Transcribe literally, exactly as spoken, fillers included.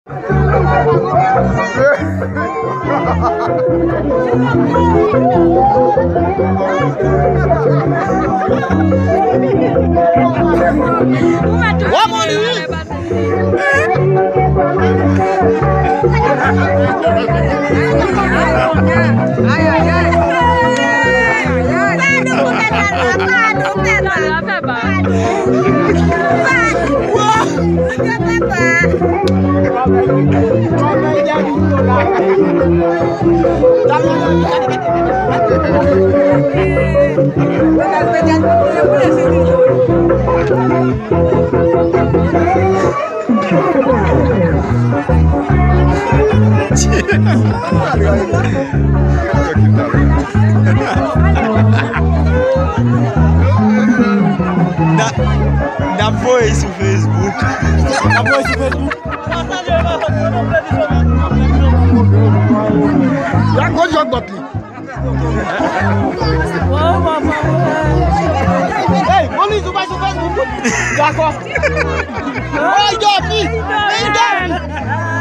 Ou mèt tou. Wa moli wi. N ap, n ap voye sou Facebook. N ap voye sou Facebook. Y a gwo jòk bòt li. Hey, Monis, ou pa sou Facebook? Dakò. Hey, Domi! Hey, Domi!